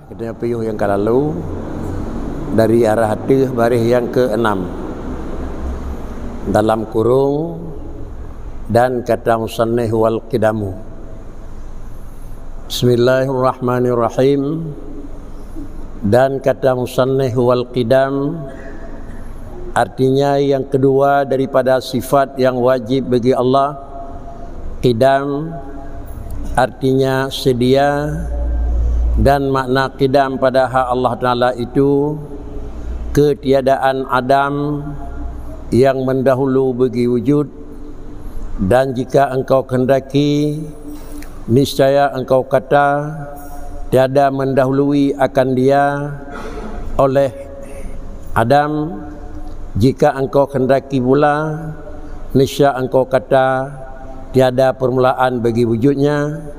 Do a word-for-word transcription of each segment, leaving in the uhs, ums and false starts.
Geutanyoe piôh nyang ka lalu, dari arah ateueh baréh nyang keenam, dalam kurung, dan kata musannif wal qidamu. Bismillahirrahmanirrahim. Dan kata musannif wal qidam, artinya yang kedua daripada sifat yang wajib bagi Allah, qidam, artinya sedia, dan makna qidam pada hak Allah Taala itu ketiadaan adam yang mendahulu bagi wujud, dan jika Engkau kehendaki, niscaya Engkau kata tiada mendahului akan Dia oleh adam, jika Engkau kehendaki pula, niscaya Engkau kata tiada permulaan bagi wujudnya,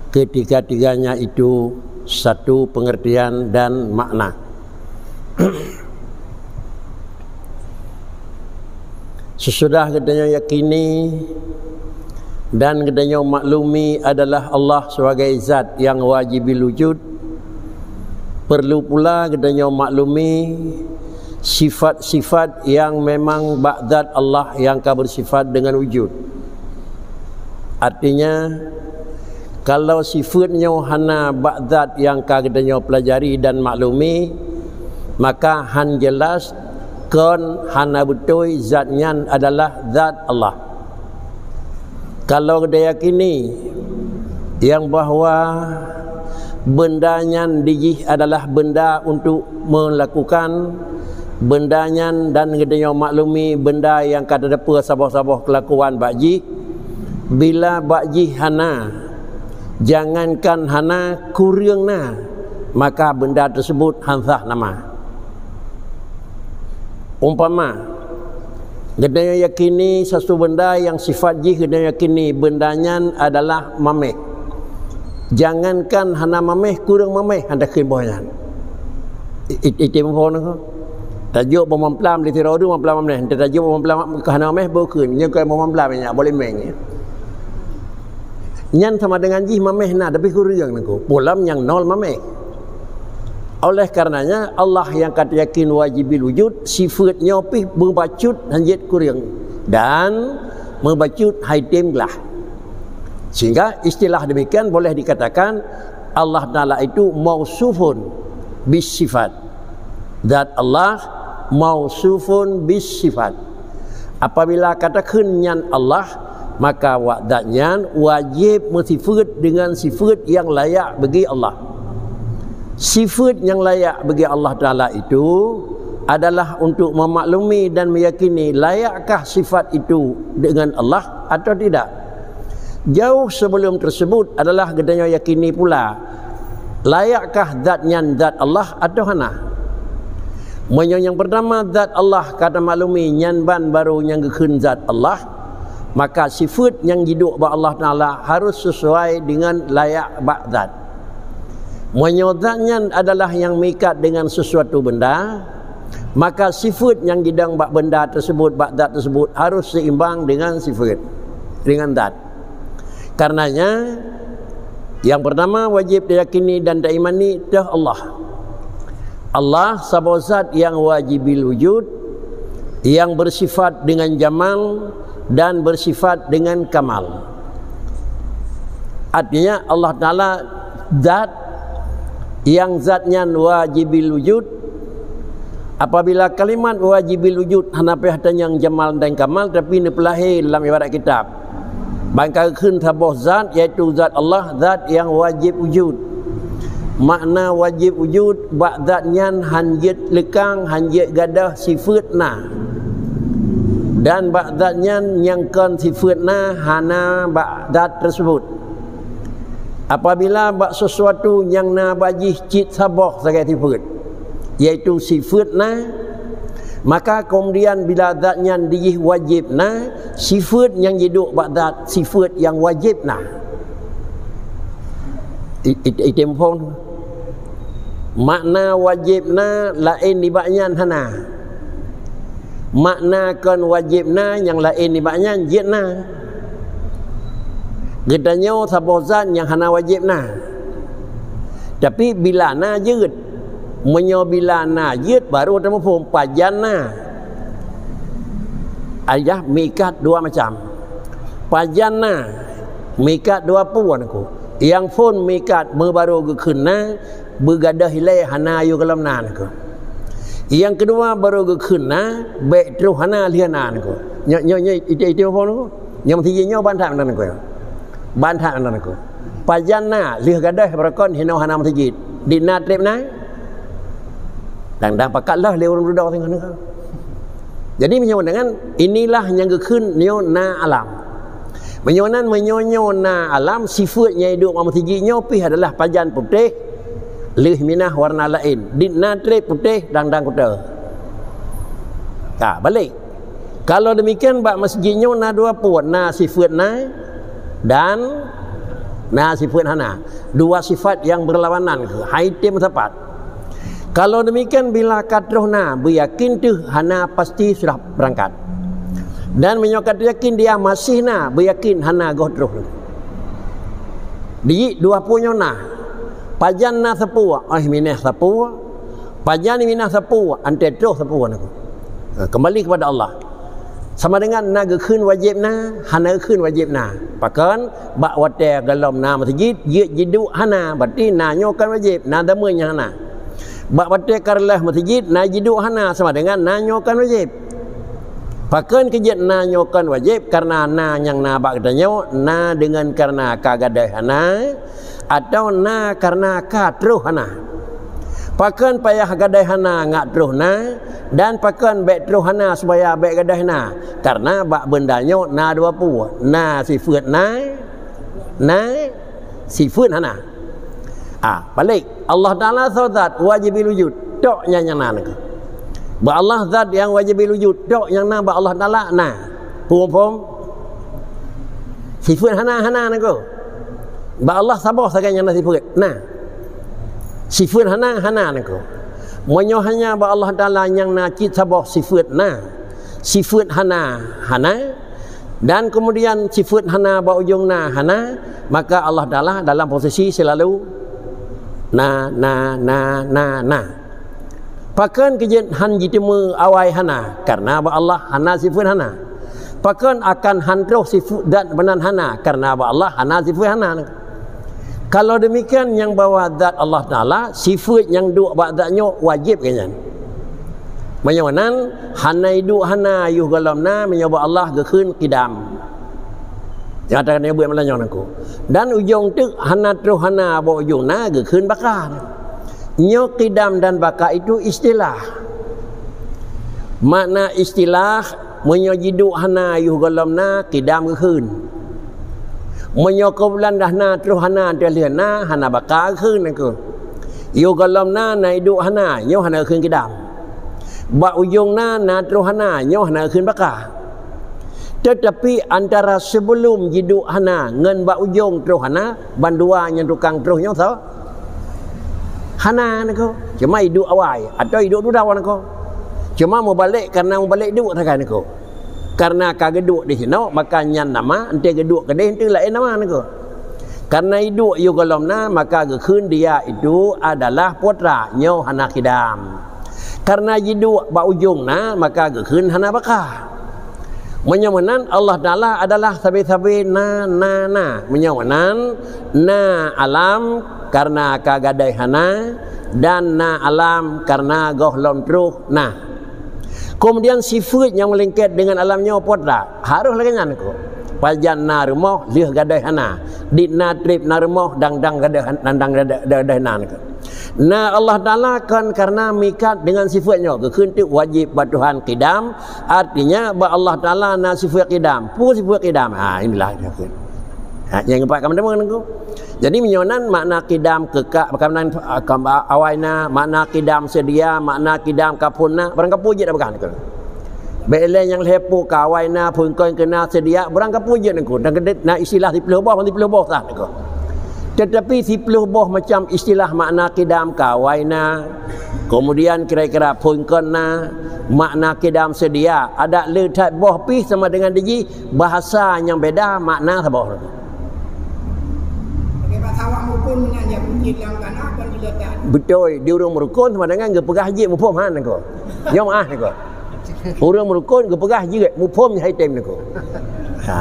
ketiga-tiganya itu satu pengertian dan makna. Sesudah geutanyoe yakini dan geutanyoe maklumi adalah Allah sebagai zat yang wajibil wujud, perlu pula geutanyoe maklumi sifat-sifat yang memang bak zat Allah yang ka bersifat dengan wujud. Artinya, kalau sifat nyoe hana bak zat nyang ka geutanyoe pelajari dan maklumi, maka han jelas kon hana beutôi zat nyan adalah zat Allah. Kalau geutanyoe yakini nyang bahwa benda nyan dijih adalah benda untuk melakukan, benda nyan dan geutanyoe maklumi benda nyang ka teudeupeu saboh-saboh keulakuan bak jih, bila bak jih hana, jangankan hana, kureueng na, maka benda tersebut han sah nama. Umpama, geutanyoe yakini satu benda nyang sifat jih geutanyoe yakini benda nyan adalah maméh. Jangankan hana maméh, kureueng maméh han takheun boh nyan. I-, i-, item boh nyan. Tajok boh mamplam di tirodu mamplam maméh. Tajok boh mamplam ka hana maméh, boh kheun. Nyan keu boh mamplam nyan, boleh meng, ya. Nyan sama dengan jih maméh na, tapi kureueng nangku. Pulam nyang nol maméh. Oleh karenanya, Allah nyang ka teuyakin wajibil wujud, sifat nyoe pih meubacut han jeuet kureueng dan meubacut han item glah. Sehingga istilah demikian boleh dikatakan Allah Taala itu mausufun bis sifat. Zat Allah mausufun bis sifat. Apabila ka takheun nyan Allah, maka wa-, zat nyan wajéb meusifeuet deungon sifeuet nyang layak bagi Allah. Sifeuet nyang layak bagi Allah Taala itu adalah untuk memaklumi dan meyakini layakkah sifat itu deungon Allah atau tidak. Jauh sebelum tersebut adalah geutanyoe yakini pula, layakkah zat nyan zat Allah atau hana. Meunyoe nyang pertama zat Allah ka tamaklumi nyan ban barô nyang geukheun zat Allah, maka sifeuet nyang jiduek bak Allah Taala harôh sisuai deungon layak bak zat. Meunyoe zat nyan adalah nyang meuikat deungon sesuatu benda, maka sifeuet nyang jidong bak benda tersebut, bak zat tersebut harôh seimbang deungon sifeuet, deungon zat. Karenanya, nyang pertama wajéb tayakini dan taimani teuh Allah. Allah saboh zat nyang wajibil wujud, nyang beusifat deungon jamal dan beusifat deungon kamal. Artinya, Allah Taala zat nyang zat nyan wajibil wujud. Apabila kalimat wajibil wujud hana payah tanyong jamal dan kamal, tapi neupeulahé lam ibarat kitab. Ban ka geukheun saboh zat, yaitu zat Allah, zat nyang wajib wujud. Makna wajib wujud, bak zat nyan han jeuet leukang, han jeuet gadôh sifeuet na. Dan bak zat nyan nyang kon sifeuet na hana bak zat tersebut. Apabila bak sesuatu nyang na bak jih cit saboh sagai sifeuet, yaitu sifeuet na, maka kemudian bila zat nyan dijih wajéb na, sifeuet nyang jiduek bak zat sifeuet nyang wajéb na. I-, i-, item phon. Makna wajéb na laén nibak nyan hana. Makna kon wajéb na nyang laén nibak nyan jeuet na. Geutanyoe saboh zat nyang hana wajéb na. Tapi bila na jeuet. Meunyoe bila na jeuet, baru tamuphom pajan na. Ayah mikat dua macam. Pajan na, mikat dua pue nangku. Nyang phon mikat meubaru geukheun na, beugadôh ilée hana yôh gohlom na nangku. Nyang keudua baru geukheun na, bék troh hana lheueh na nangku. Nyoe, nyoe, nyoe, ite, ite phon nangku. Nyang meusijeut nyoe ban that meunan nangku. Ban that meunan nangku. Pajan na, lheueh gadôh beureukan hinoe hana meusijeut. Di na treb na? Dang-dang pakat lah lé ureuëng dudoe singoh nangku. Jadi meunyoe dengan inilah nyang geukheun nyoe na alam. Meunyoe nan, meunyoe nyoe na alam, sifeuet nyang iduek bak meusijeut nyoe pih adalah pajan putéh, lheueh minah warna laén. Di na treb putéh dang-dang kuta. Ka, balek. Kalau demikian, bak meusijeut nyoe na dua pue, na sifeuet na dan na sifeuet hana. Dua sifat yang berlawanan, hai tem sapat. Kalau demikian, bila ka troh na, beuyakin teuh hana pasti sudah berangkat. Dan meunyoe ka teuyakin dia masih na, beuyakin hana goh troh. Di dua pue nyoe na. Pajan na sapue, oh minah sapue. Pajan minah sapue, antée troh sapue nangku. Ha, kembali kepada Allah. Sama dengan na geukheun wajéb na, hana geukheun wajéb na. Pakon, bak watée gohlom na meusijeut, jeuet jiduek hana, berarti na nyoe kon wajéb, na deungon nyang hana. Bak watée ka reuloh meusijeut, na jiduek hana, sama dengan na nyoe kon wajéb. Pakon keu jeuet na nyoe kon wajéb, karena na nyang na bak geutanyoe, na deungon karena ka gadôh hana, atau na karena ka troh hana. Pakon payah gadôh hana ngat troh na, dan pakon bék troh hana supaya bék gadôh na. Karena bak beunda nyoe na dua pue, na sifeuet na, na sifeuet hana. Ah, balek. Allah Taala soe zat wajibul wujud, tok nyang, nyang na nangku. Bak Allah zat nyang wajibul wujud, tok nyang na bak Allah Taala na. Phom-phom. Sifeuet hana, hana nangku. Bak Allah saboh sagai nyang na sifeuet. Na. Sifeuet hana, hana nangku. Meunyoe hanya bak Allah Taala nyang na cit saboh sifeuet na. Sifeuet hana, hana. Dan kemudian sifeuet hana bak ujong na, hana. Maka Allah Taala dalam posisi selalu na, na, na, na, na. Pakon keu jeuet han jiteumé awai hana, karena bak Allah hana sifeuet hana. Pakon akan han troh sifeuet zat meunan hana, karena bak Allah hana sifeuet hana. Kalau demikian, nyang bahwa zat Allah Taala, sifeuet nyang duek bak zat nyoe wajéb keu nyan. Meunyoe nan, hana iduek hana yoh gohlom na, meunyoe bak Allah geukheun qidam. Nyang ata keuneuk buet malam nyoe nangku. Dan ujong teuk hana troh hana bak ujong na geukheun baka. Nyoe qidam dan baka itu istilah. Makna istilah, meunyoe jiduek hana yoh gohlom na, qidam geukheun. Meunyoe keubulan dah na troh hana teuh lheueh na, hana baka geukheun nangku. Yoh gohlom na, na iduek hana, nyoe hana geukheun qidam. Bak ujong na, na troh hana, nyoe hana geukheun baka. Tetapi antara sebelum jiduek hana ngon bak ujong troh hana, bandua nyang tukang troh nyoe soe? Hana nangku. Cuma iduek awai atau iduek dudoe nangku. Cuma mubalek karena mubalek duek sagai nangku. Karena ka geuduek di sinoe, maka nyan nama, enteuk geuduek keudeh enteuk laén nama nangku. Karena iduek yoh gohlom na, maka geukheun dia itu adalah putra, nyoe hana qidam. Karena jiduek bak ujong na, maka geukheun hana baka. Meunyoe meunan, Allah Taala adalah sabe-sabe na, na, na. Meunyoe meunan, na alam karena ka gadôh hana, dan na alam karena gohlom troh na. Kemudian sifeuet nyang meulingket deungon alam nyoe po that? Harôh lagée nyan keuh. Pajan na rumoh lheueh gadôh hana. Di na treb na rumoh dang-dang gadôh han-, dang-dang gadôh, gadôh na keuh. Na Allah Taala kon karena meuikat deungon sifeuet nyoe, geukheun teuk wajéb bak Tuhan qidam, artinya bak Allah Taala na sifeuet qidam. Peue sifeuet qidam? Ha, inilah geukheun. Ha, nyang keumpat ka meuteumé nangku. Jadi meunyoe nan makna qidam keuka, makna, ah, kam-, awai na, makna qidam seudia, makna qidam ka phon na, barang kapeue jeuet dak peugah nangku. Bék ilée nyang lhée po ka awai na, phon kon keu na seudia, barang kapeue jeuet nangku. Dan keudeh na istilah siplôh boh, siplôh boh sah nangku. Tetapi siplôh boh macam istilah makna qidam ka awai na, kemudian kira-kira phon kon na, makna qidam seudia, adak le that boh pih sama dengan di jih, bahasa nyang beda, makna saboh. Bagi bahasa awak mukun. Beutôi, di ureuëng meurukon sama dengan geupeugah jeuet muphom han niko. Nyoe meuah niko. Ureuëng meurukon geupeugah jeuet muphom hai tem niko. Ha.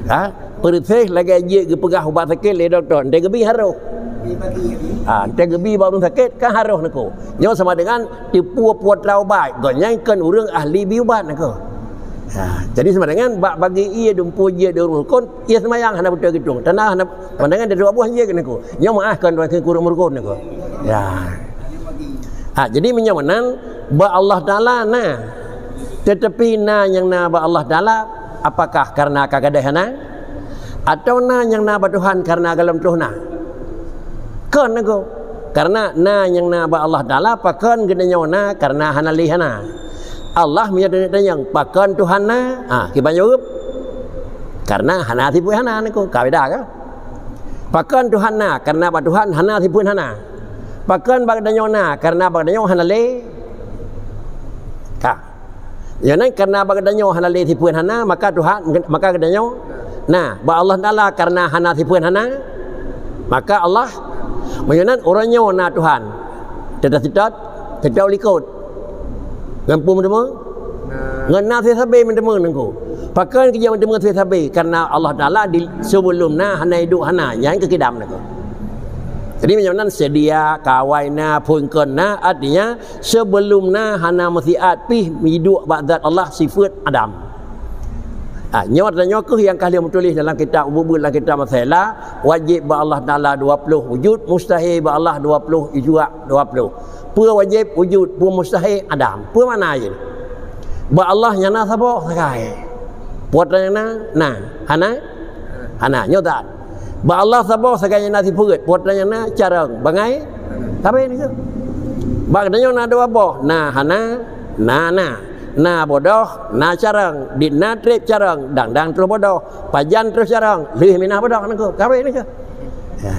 Ha? Peureuséh lagée jeuet geupeugah ubat sakét lé dokto, enteuk geubi harôh. Ha, enteuk geubi bak ureuëng sakét kan harôh niko. Nyoe sama dengan teupeu putra ubat, gobnyan kon ureuëng ahli bi ubat niko. Ha, jadi sama dengan bak bagi ie dumpeue jeuet di ureuëng meurukon, ie seumayang hana beutôi geutueng. Tanda hana Pandangan dari dua buah je kena ku. Nyoe meuah kon dua kureueng meurukon niko. Ya. Ha, jadi meunyoe meunan bak Allah Taala na. Tetapi na nyang na bak Allah Taala, apakah karena ka gadôh na? Atau na nyang na bak Tuhan karena gohlom troh na? Kon niko. Karena na nyang na bak Allah Taala, pakon geutanyoe na karena hana lé hana. Allah meunyoe tanyong, pakon Tuhan na? Ha, kiban jaweueb? Karena hana sifeuet hana niko. Ka beda ka? Pakon Tuhan na? Karena bak Tuhan hana sifeuet hana. Pakon bak geutanyoe na? Karena bak geutanyoe hana lé. Ka. Nyan karena bak geutanyoe hana lé sifeuet hana, maka Tuhan, maka geutanyoe na. Bak Allah Taala karena hana sifeuet hana, maka Allah. Meunyoe nan uroe nyoe na Tuhan. Teutot-teutot, teutot likot. Ngon peue meuteumé? Ngon na sabe meuteumé niko. Pakon keu jeuet meuteumé sabe? Karena Allah Taala di, sebelum na hana iduek hana, nyan keu kidam niko. Jadi meunyoe nan seudia, ka awai na, phon kon na, artinya sebelum na hana meusiat pih iduek bak zat Allah sifeuet adam. Ha, nyoe tanyoe keuh nyang ka lheueh meutuléh dalam kitab, buet-buet dalam kitab Masalah, wajéb bak Allah Taala dua ploh wujud, mustahil bak Allah dua ploh ijua dua ploh. Peue wajéb wujud, peue mustahil adam. Peue makna jih? Bak Allah nyang na saboh sagai. Peue atra nyang na? Na. Hana? Hana. Nyoe that. Bak Allah saboh sagai nyang na sifeuet. Peue atra nyang na? Carông. Bangai? Tapi ni tu. Bak geutanyoe na dua boh. Na hana, na na. Na bodoh, na carông. Di na treb carông, dang-dang troh bodoh. Pajan troh carông, lheueh minah bodoh niko. Ka habéh niko. Ya.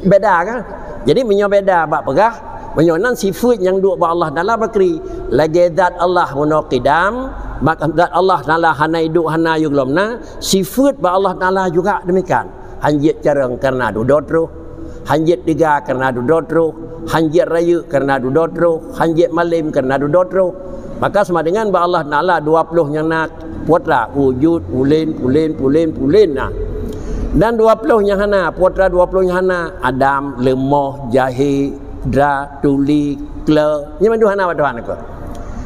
Beda kan? Jadi meunyoe beda bak peugah, meunyoe nan sifeuet nyang duek bak Allah Taala bakri. Lagée zat Allah bunoe kidam, maka zat Allah Taala hana iduek hana yue gohlom na, sifeuet bak Allah Taala juga demikian. Hanjeuet carông karena dudoe troh, hanjeuet teuga karena dudoe troh, hanjeuet rayeuk karena dudoe troh, hanjeuet malem karena dudoe troh. Maka sama dengan bak Allah Taala dua ploh nyang na putra, wujud, ulén, pulén, pulén, pulén na. Dan dua ploh nyang hana, putra dua ploh nyang hana, adam, leumoh, jahé, dra, tuli, kle. Nyan mandum hana bak Tuhan niko.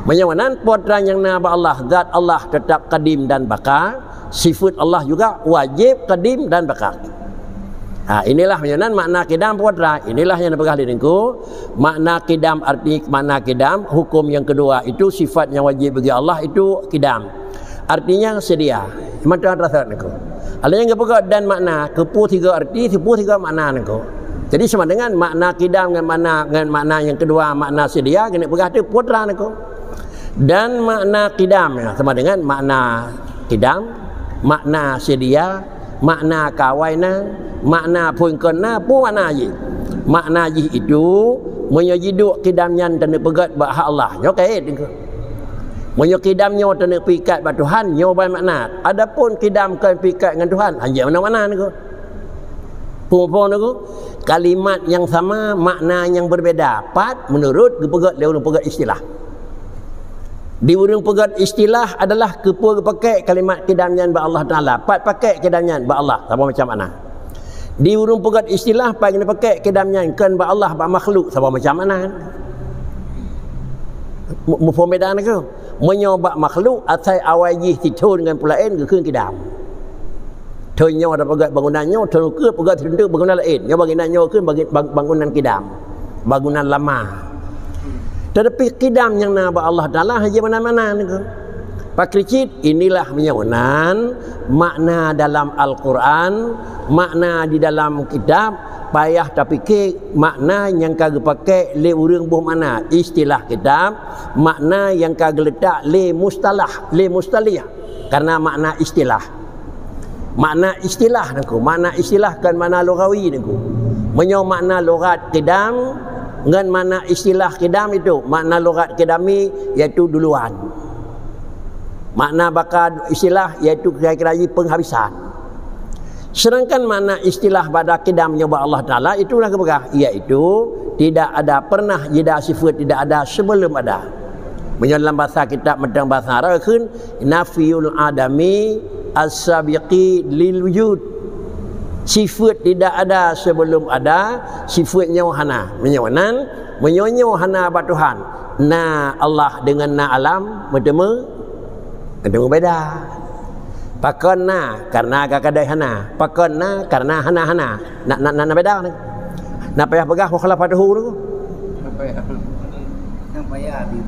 Meunyoe nan putra nyang na bak Allah, zat Allah tetap kadim dan baka, sifeuet Allah juga wajéb kadim dan baka. Ha, inilah meunyoe nan makna kidam putra. Inilah nyang dipeugah lé niko. Makna kidam, arti makna kidam, hukum yang kedua itu sifat yang wajib bagi Allah itu kidam. Artinya sedia. Mantong terasa niko. Hal nyang geupeugah dan makna, keupeue tiga arti, keupeue tiga makna niko. Jadi sama dengan makna kidam ngon makna, ngon makna yang kedua, makna sedia, keuneuk peugah tu putra niko. Dan makna kidam, ya, sama dengan makna kidam, makna sedia, makna kawai na, makna phon kon na, peue makna jih? Makna jih itu, meunyoe jiduek kidam nyan taneuk peugét bak hak Allah, nyoe kait niko. Meunyoe kidam nyoe taneuk peuikat bak Tuhan, nyoe ban makna. Adapun kidam kon peuikat ngon Tuhan, hanjeuet meunan makna niko. Peue-peue niko? Kalimat nyang sama, makna nyang berbeda. Pat meunurot geupeugét lé ureuëng peugét istilah. Di ureuëng peugét istilah adalah keupeue geupakai kalimat kidam nyan bak Allah Taala. Pat pakai kidam nyan bak Allah, saboh macam makna. Di ureuëng peugét istilah, pat geupakai kidam nyan kon bak Allah, bak makhluk, saboh macam makna. Mu-, muphom beda niko? Meunyoe bak makhluk, asai awai jih sithon ngon peulaén geukheun kidam. Thon nyoe tapeugét bangunan nyoe, thon ukeue peugét sireutôk bangunan laén. Nyoe bangunan nyoe kheun bagi-, bang-, bangunan kidam. Bangunan lama. Tetapi kidam nyang na bak Allah Taala hana jimana-mana niko. Pakri cit, inilah meunyoe nan makna dalam Al-Quran, makna di dalam kitab, payah tapike makna nyang ka geupakai lé ureuëng boh makna. Istilah kitab, makna nyang ka geuleutak lé mustalah, lé mustalih. Karena makna istilah. Makna istilah niko, makna istilah kon makna lugawi niko. Meunyoe makna lugat kidam ngon makna istilah kidam itu, makna lugat kidami yaitu duluan. Makna baka istilah yaitu kira-kira jih penghabisan. Sedangkan makna istilah ba'da qidam nyoe bak Allah Taala itulah geupeugah, iaitu tidak ada pernah jida sifeut tidak ada sebelum ada. Meunyoe lam basa kitab mantong basa Arab kheun nafyul adami as-sabiqi lil wujud. Sifeut tidak ada sebelum ada, sifeut nyoe hana. Meunyoe nan, meunyoe nyoe hana bak Tuhan, na Allah deungon na alam meuteumé, meuteumé beda. Pakon na? Karena ka kadai hana. Pakon na? Karena hana-hana. Na, na, na, na beda ni. Na payah peugah mukhalafatuhu tu.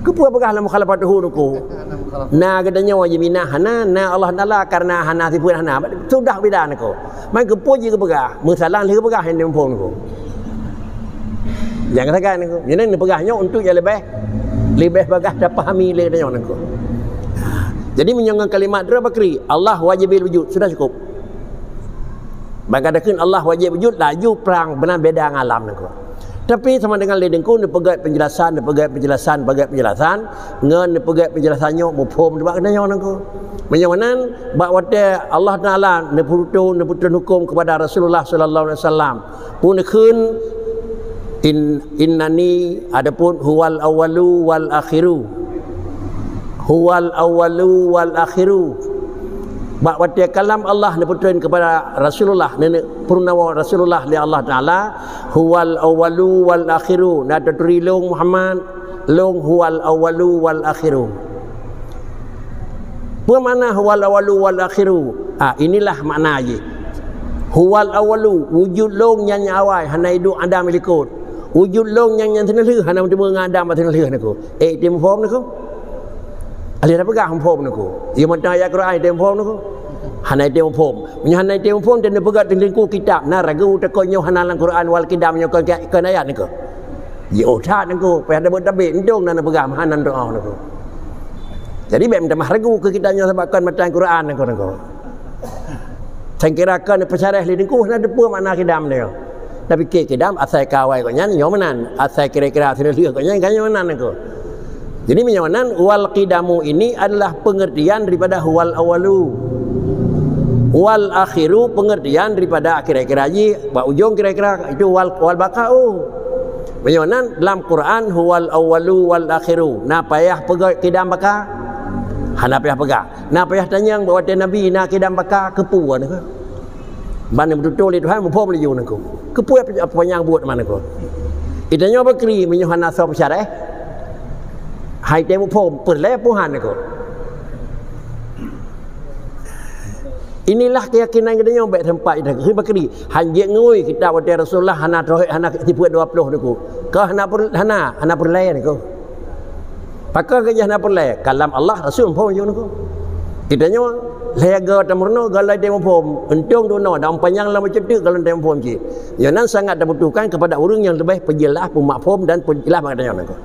Keupeue peugah lam mukhalafatuhu tu? Na geutanyoe jiminah hana, na Allah Taala karena hana sifeut hana. Sudah beda ni ko. Man keupeue jih geupeugah? Meusalah lheueh geupeugah nyang muphom ni ko. Jangan sagai ni ko. Jadi neupeugah nyoe untuk nyang leubeh, leubeh bagah tapahami lé geutanyoe ni ko. Jadi meunyoe ngon kalimat droe bakri, Allah wajibil wujud, sudah cukup. Bak gata kheun Allah wajéb wujud, laju prang beuna beda ngon alam nangko. Tapi sama dengan lé Teungku neupeugét penjelasan, neupeugét penjelasan, neupeugét penjelasan, ngon neupeugét penjelasan nyoe muphom teuh bak geutanyoe nangko. Meunyoe meunan, bak watée Allah Taala neupeututoe, neupeututoe huköm kepada Rasulullah sallallahu alaihi wasallam, peue neukheun, in, innani, adapun huwal awwalu wal akhiru. Huwal awwalu wal akhiru. Bak watée kalam Allah neupeutrön kepada Rasulullah, nenek purnawa Rasulullah lé Allah Taala, huwal awwalu wal akhiru. Na taturi lôn Muhammad, lôn huwal awwalu wal akhiru. Peue makna huwal awwalu wal akhiru? Ah, inilah makna jih. Huwal awwalu, wujud lôn nyang awai, hana iduek Adam ilikot. Wujud lôn nyang, nyang seuneulheueh, hana meuteumé ngon Adam bak seuneulheueh nangko. Eh, item muphom nangko? Alèh na peugah muphom nangko. Iya mantong ayat Quran item muphom nangko. Hana item muphom. Meunyoe hana item muphom, dan neupeugah teungku kitab, na ragu takot nyoe hana lam Quran wal qidam nyoe kon, kon ayat nangko. Jiôh that nangko, payah tabeuet-tabeuet, entong na neupeugah hana neudoa nangko. Jadi bèk meutamah ragu keu kitab nyoe sabab kon matan Quran nangko, nangko. Sangkira kon peusyarah lé teungku hana teupeu makna qidam nyoe. Tapi keu qidam asai ka awai gobnyan nyoe meunan, asai kira-kira seuneulheueh gobnyan ka nyoe meunan nangko. Jadi meunyoe meunan, wal qidamu ini adalah pengertian daripada huwal awwalu. Wal akhiru pengertian daripada kira-kira jih, bak ujong kira-kira itu wal, wal baqa'u. Meunyoe meunan lam Quran huwal awwalu wal akhiru. Na payah peugah qidam baqa? Hana payah peugah. Na payah tanyong bak watée Nabi na qidam baqa keupeue nangko. Ban meututoe lé Tuhan muphom laju nangko. Keupeue apa, apa nyang buet meunan nangko? Itanyoe bakri meunyoe hana soe peusyarah. Hai teu muphom, peureulée puhan nangko. Inilah keyakinan geutanyoe bèk teumpat ita keu bakri. Hanjeuet ngui kitab watée Rasulullah hana tauhid, hana sifeut dua ploh nangko. Ka hana per-, hana, hana peureulée nangko. Pakon keujah na peureulée? Kalam Allah, Rasul muphom jih nangko. Geutanyoe lhée go tameurunoe, galai teu muphom. Untông dunoe dan panyang lam bacut teuk galai teu muphom cit. Nyoe nan sangat dibutuhkan kepada ureuëng nyang leubeh peujeulaih peumaphom dan peujeulaih bak geutanyoe nangko.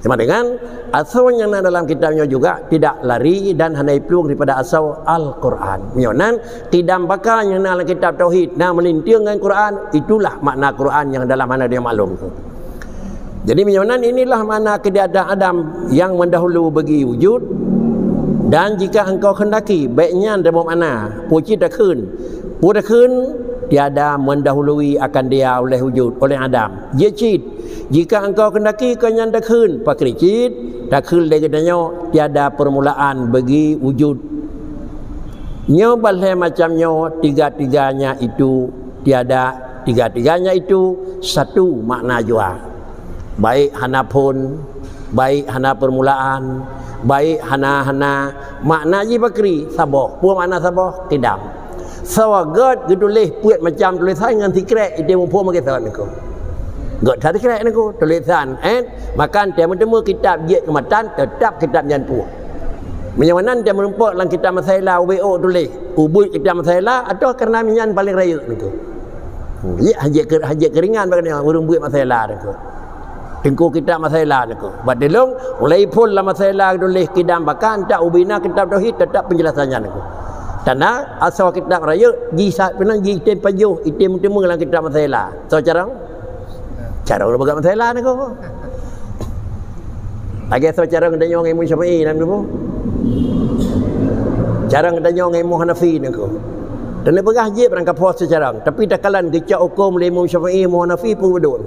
Sama dengan asoe nyang na dalam kitab nyoe juga tidak lari dan hana iplueng daripada asoe Al-Quran. Nyoe nan qidam baqa nyang na lam kitab tauhid na meulinteung ngon Quran, itulah makna Quran nyang dalam hana dia maklum. Jadi meunyoe nan inilah makna keadaan Adam yang mendahulu bagi wujud, dan jika engkau kehendaki, bèk nyan teuma makna, peue cit takheun. Peue takheun, tiada mendahului akan dia oleh wujud, oleh Adam. Jeuet cit, jika engkau kehendaki, kon nyan takheun, pakri cit, takheun lé geutanyoe, tiada permulaan bagi wujud. Nyoe ban lhée macam nyoe, tiga-tiganya itu tiada, tiga-tiganya itu satu makna jua. Baik hana phon, baik hana permulaan, baik hana-hana, makna jih bakri, saboh. Peue makna saboh? Qidam. Soe gét geutuléh peuet macam tulésan ngon sikrek, item muphom bagi soe nangko. Gét that sikrek nangko, tulésan, eh, maka teu meuteumé kitab jeuet keu matan, teutap kitab nyan puih. Meunyoe meunan teu meurumpok lam kitab Musaila ubé ôk tuléh, ubit kitab Musaila, atawa kareuna nyan paleng rayeuk nangko. Hmm, ya, hanjeuet keu-, hanjeuet keuringan bak nyan ureuëng buet Musaila nangko. Teungku kitab Musaila nangko. Bak dilong, mulai phon lam Musaila tuléh qidam baqa, entak ubina kitab tauhid, teutap penjelasan nyan nangko. Tanda, asoe kitab rayeuk, jih sa-, peunang jih item pajoh, item meuteumé lam kitab Musaila. Soe carông? Carông ureuëng peugah Musaila nangko. Lagée soe carông geutanyoe ngon Imam Syafi'i nangko. Carông geutanyoe ngon Imam Hanafi nangko. Dan peugah jih barang kaphos seucarang, tapi takalon geucok huköm lé Imam Syafi'i, Imam Hanafi, peue beudôh.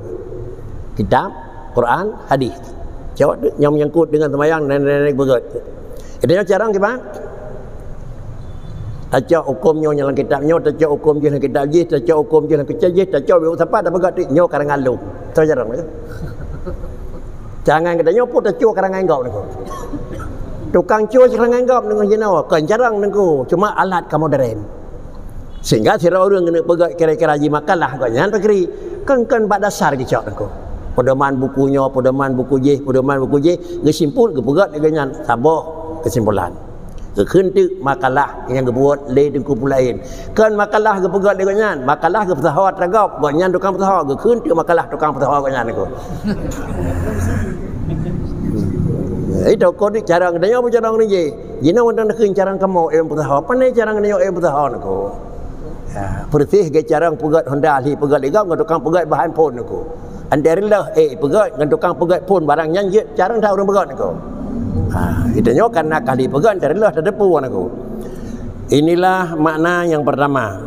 Kitab, Quran, hadis. Cok tu nyang menyangkut dengan seumayang dan lain-lain beugöt. Kita nyoe carang kiban? Tacok huköm nyoe nyang lam kitab nyoe, tacok huköm jih lam kitab jih, tacok huköm jih lam kitab jih, tacok beu sapa dah beugöt tu nyoe karangan lôn. Tu carang tu. Jangan kita nyoe pun tacok karangan gop ni. Tukang cue karangan gop ni jinoe, kon carang ni, cuma alat ka modern. Sehingga sidroe ureuëng keuneuk peugöt kira-kira jimakalah gobnyan peugri. Kon-kon bak dasar geucok teungku. Pedoman buku nyoe, pedoman buku jih, pedoman buku jih, geusimpul geupeugöt lé gobnyan saboh keusimpulan. Geukheun teuk makalah nyang geubuet lé Teungku Pulain. Kon makalah geupeugöt lé gobnyan, makalah geupeusaho atra gob, gobnyan tukang peusaho, geukheun teuk makalah tukang peusaho gobnyan teungku. Itu kode carang geutanyoe, apa carang ni je? Jinoe mantong nakheun carang kamoe ilmu peusaha. Pane carang nyoe ilmu peusaha niko? Ha, persis ke carang peugöt Honda ahli peugöt lé gob ngon tukang peugöt bahan phon niko. Antara leh eh peugöt ngon tukang peugöt phon barang nyan jeuet carang dah ureuëng peugöt niko. Ha, kita nyoe kan nak ahli peugöt antara leh teudepu niko. Inilah makna yang pertama.